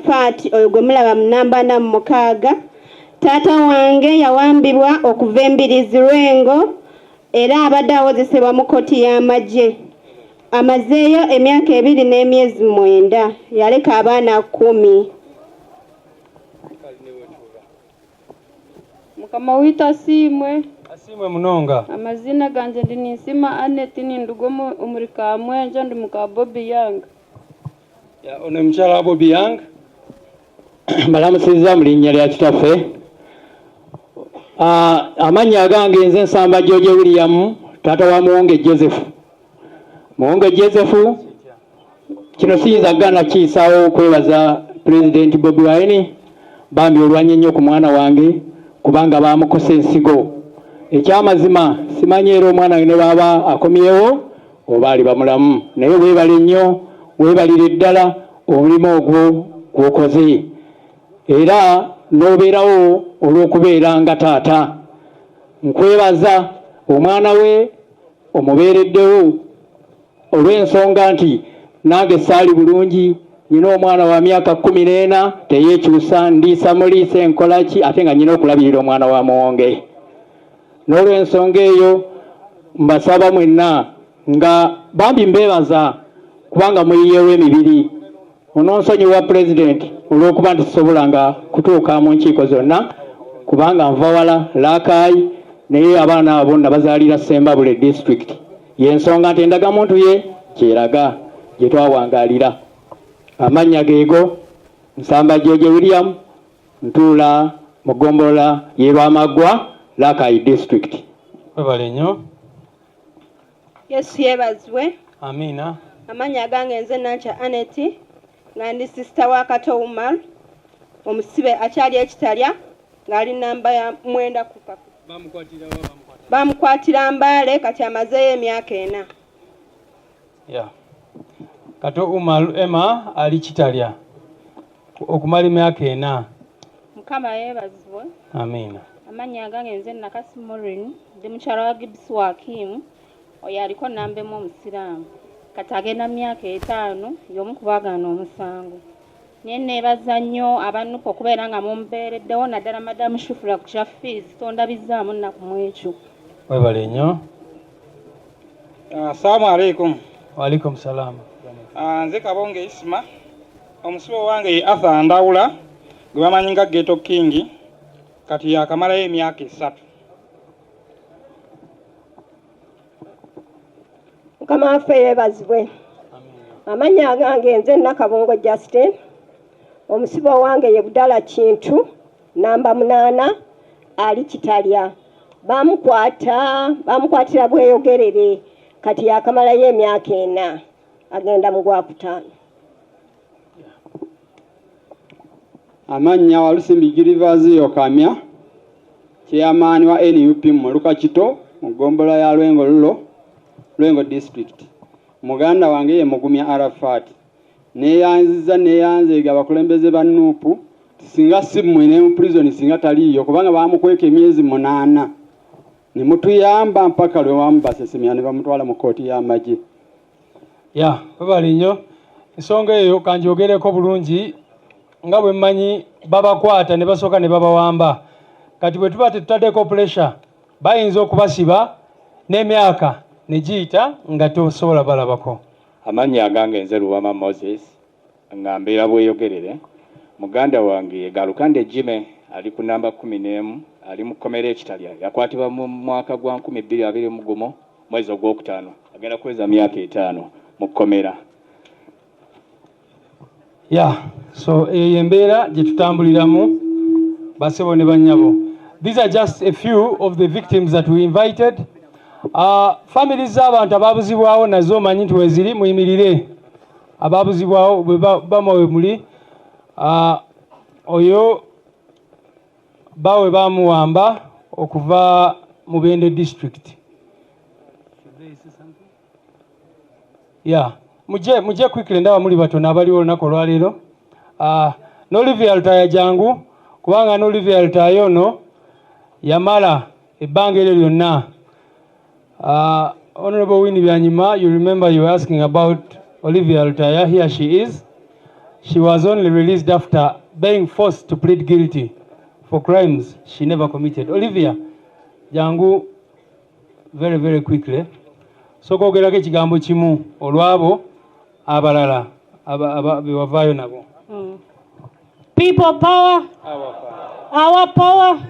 Arafaati oyo gwe mulaba mu namba 46. Taata wange yawambibwa okuva Embirizi Lwengo era abadde awozesebwa mu kkooti y'amagye. Amazeeyo emyaka 2 n'emyezi 9. Yaleka abaana 10. Mukama waitu asiimwe. Asiimwe munonga. Amazina ganje ndi Ninsima Anet, ninduga omuri Kamwenjo, ndi muka Bobi Young. Ya, ono mukyala wa Bobi Young. Mbalamusizza mu linnya lya Kitaffe. Amannya agange nze Nsamba George William, taata wa Muwonge Joseph. Muwonge Joseph, kino siyinza kugaana kiyisaawo okwebaza Pulezidenti Bobi Wine. Bambi olwanye nnyo ku mwana wange kubanga baamukosa ensigo. Ekyamazima simanyi era omwana wange ne baaba akomyewo oba aliba mulamu, naye weebale nnyo, weebalire ddala omulimu ogwo gw'okoze era n'obeerawo olw'okubeera nga taata. Nkwebaza omwana we omubeereddewo olw'ensonga nti nange saali bulungi. Nyina omwana wa myaka 14, teyeekyusa, ndiisa muliisa enkola ki, ate nga nyina okulabirira omwana wa Muwonge. N'olw'ensonga eyo mbasaba mwenna nga bambi mbeebaza kubanga muyiyeewo emibiri. Ononsonyiwa, Pulezidenti, olw'okuba nti sisobolanga kutuuka mu nkiiko zonna kubanga nva wala Laakaayi, naye abaana abo nabazaalira Sembabule District. Yensonga nti endagamuntu ye kyeraga gye twawangaalira. Amannya geego Nsamba George William, ntuula mu ggombolola y'e Lwamaggwa, Laakaayi District. Webale nnyo. Yesu yeebazibwe. Amiina. Amannya agange nze Nankya Aneti, nga ndi sister wa Kato Umar, omusibe akyali ekitalya ng'ali namba ya 9 ku kafu. Bamukwatira Mbaale, kati amazeeyo emyaka 4. Ya, Kato Umar Emma ali Kitalya okumala emyaka 4. Mukama yeebazibwe. Amiina. Amannya agange nze Nakasi Morin, ndi mukyala wa Gibs Wakimu, oyo aliko namba 1 omusiraamu. Kati agenda mu myaka 5, y'omu ku baagaana omusango. Naye neebaza nnyo aba NUP okubeera nga mumbeereddewo, naddala Madamu Shufula ku kya fees, tondabizaamu nnaku mu ekyo. Webale nnyo. Assalamu alaikum. Waalaikum salaam. Nze Kabonge Isma. Omusibe wange ye Arthur Ndawula gwe bamanyi nga Ghetto King, kati yakamalayo emyaka 3. Mukama waffe yeebazibwe. Amannya agange nze Nakabungo Justin. Omusibe owange ye Budala Kintu, namba 8, ali Kitalya. Bamukwata, bamukwatira Bweyogerere, kati yakamalayo emyaka 4, agenda mu gwakutaano. Amannya Walusimbi Girivaziyo Kamya, chairman wa NUP mu Muluka Kito mu ggombolola ya Lwengo Lulo, Lwengo District. Muganda wange ye Mugumya Arafat. Neeyanziza, neeyanzeega abakulembeze ba NUP. Singa si mmwe ne mu prison singa taliiyo, kubanga bamukweka emyezi 8 ne mutuyamba mpaka lwe wamubasesemya ne bamutwala mu kkooti y'amagye. Ya, webale nnyo. Ensonga eyo kanjogereko bulungi. Nga bwe mmanyi, babakwata ne basooka ne babawamba. Kati bwe tuba tetutaddeko pressure, bayinza okubasiba n'emyaka ne giyita nga tosobola balabako. Amannya agange nze Luwama Moses, nga mbeera Bweyogerere. Muganda wange Galukande Jime ali ku namba 11, ali mu kkomera Ekitalya. Yakwatibwa mu mwaka gwa 2021, mwezi ogwokutaano. Agenda kuweza myaka 5 mu kkomera. Ya, so eyo yembeera gye tutambuliramu, basebo ne bannyabo. These are just a few of the victims that we invited. Families z'abantu ababuzibwawo nazo manyi nti weziri, muyimirire. Ababuzibwawo bwe bamwe we muli. Oyo bawe bamuwamba okuva mu Bende District. Yeah, muje muje quickly, ndaba muli batono abaliwo olunaku olwaleero. N'Olivia Lutaaya jangu, kubanga n'Olivia Lutaaya ono yamala ebbanga eryo lyonna. Honorable Winnie Byanyima, you remember you were asking about Olivia Lutaaya. Here she is. She was only released after being forced to plead guilty for crimes she never committed. Olivia, jangu very very quickly. Sooka ogerako ekigambo kimu olwabo abalala be wavaayo nabo. People power, our power.